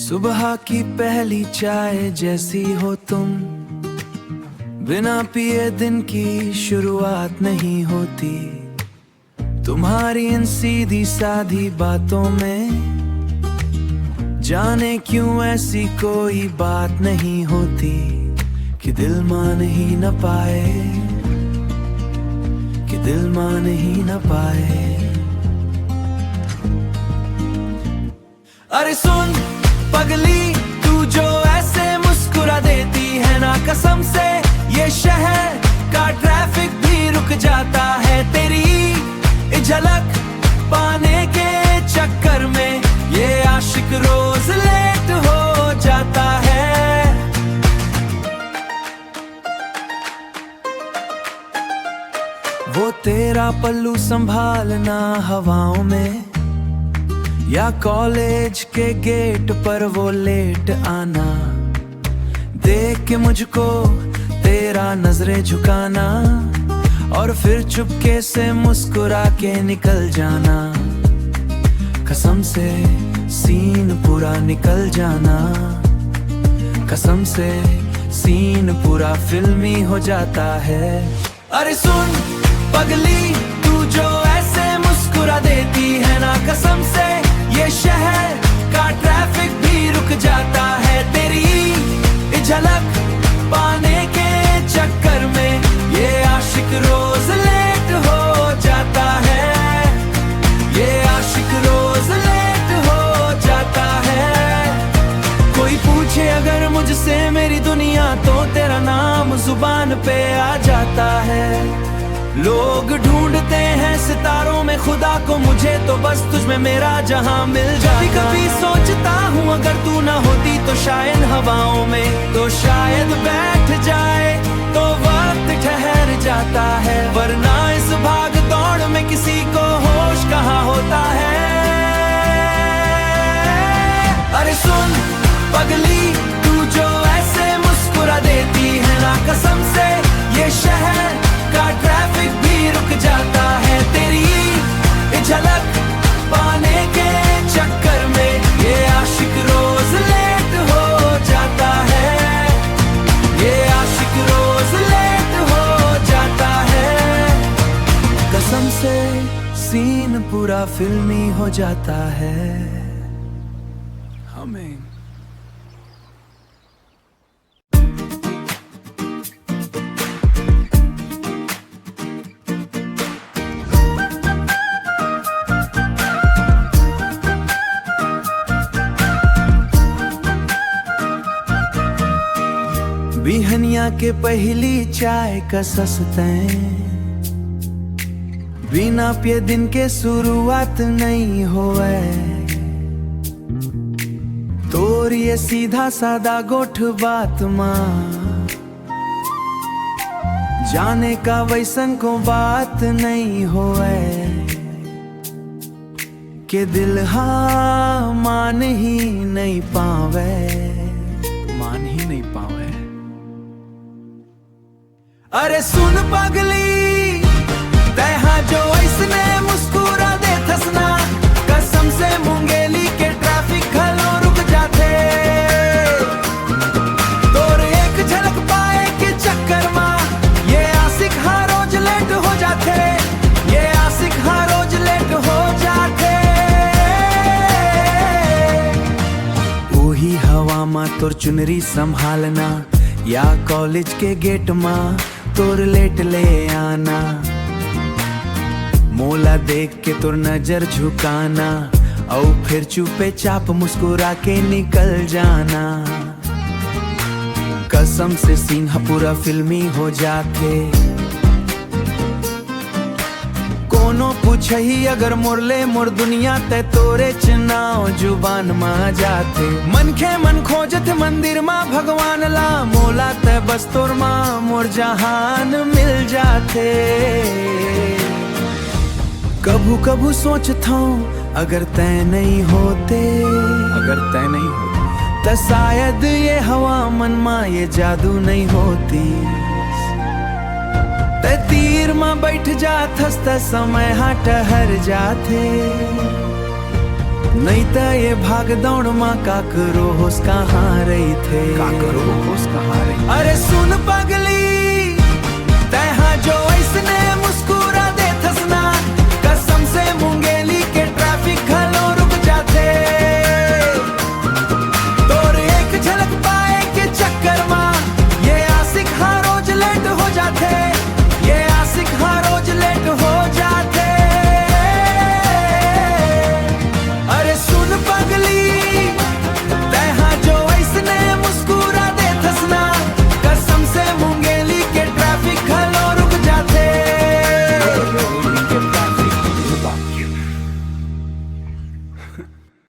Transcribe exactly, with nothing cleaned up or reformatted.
सुबह की पहली चाय जैसी हो तुम, बिना पिए दिन की शुरुआत नहीं होती। तुम्हारी इन सीधी साधी बातों में जाने क्यों ऐसी कोई बात नहीं होती कि दिल मान ही न पाए, कि दिल मान ही न पाए। अरे सुन पगली, तू जो ऐसे मुस्कुरा देती है ना, कसम से ये शहर का ट्रैफिक भी रुक जाता है। तेरी झलक पाने के चक्कर में ये आशिक रोज लेट हो जाता है। वो तेरा पल्लू संभालना हवाओं में, या कॉलेज के गेट पर वो लेट आना, देख के मुझको तेरा नजरें झुकाना, और फिर चुपके से मुस्कुरा के निकल जाना। कसम से सीन पूरा निकल जाना, कसम से सीन पूरा फिल्मी हो जाता है। अरे सुन पगली, तू जो ऐसे मुस्कुरा देती है ना, कसम से ये शहर का ट्रैफिक भी रुक जाता है। तेरी झलक पाने के चक्कर में ये आशिक रोज लेट हो जाता है, ये आशिक रोज लेट हो जाता है। कोई पूछे अगर मुझसे मेरी दुनिया, तो तेरा नाम जुबान पे आ जाता है। लोग ढूंढते हैं सितारों में खुदा को, मुझे तो बस तुझ में मेरा जहां मिल जाता। कभी कभी सोचता हूँ अगर तू ना होती तो शायद हवाओं में, तो शायद बैठ जाए, तो वक्त ठहर जाता है। वरना इस भाग दौड़ में किसी को होश कहाँ होता है। अरे सुन पगली, तू जो ऐसे मुस्कुरा देती है ना, कसम से ये शहर का ट्रैफिक भी रुक जाता है। तेरी झलक पाने के चक्कर में ये आशिक रोज लेट हो जाता है, ये आशिक रोज लेट हो जाता है। कसम से सीन पूरा फिल्मी हो जाता है। हमें बिहनिया के पहली चाय का सस्तैं, बिना पिए दिन के शुरुआत नहीं होवे। तोर ये सीधा सादा गोठ बात मा जाने का वैसन को बात नहीं होवे, के दिल हा मान ही नहीं पावे, मान ही नहीं पावे। अरे सुन पगली, तैहा जो ऐसने मुस्कुरा देथस ना, कसम से मुंगेली के ट्रैफिक घलो रुक जाथे। तोर एक झलक पाए के चक्कर मा ये आशिक हा रोज लेट हो जाथे, ये आशिक हा रोज लेट हो जाथे। ओही हवा मा तोर चुनरी संभालना, या कॉलेज के गेट मा तोर लेट ले आना। मोला देख के तोर नजर झुकाना, अउ फिर चुपे चाप मुस्कुरा के निकल जाना। कसम से सीन ह पूरा फिल्मी हो जाथे। कोनो पूछही अगर मोर ले मोर दुनिया, तै तोरेच नाव जुबान मा जाथे। मनखे मन खोजथे मंदिर मा भगवान ला, मोला तै बस तोर मा मोर जहान मिल जाथे। कभू कभू सोचथौं अगर तै नइ होते, अगर तै नइ होते, त शायद ये हवा मन मा ये जादू नइ होती। तै तीर म बैठ जाथस त समय ह टहर जाथे। नइ त ये भाग दौड़ म काकरो होस कहाँ रहिथे।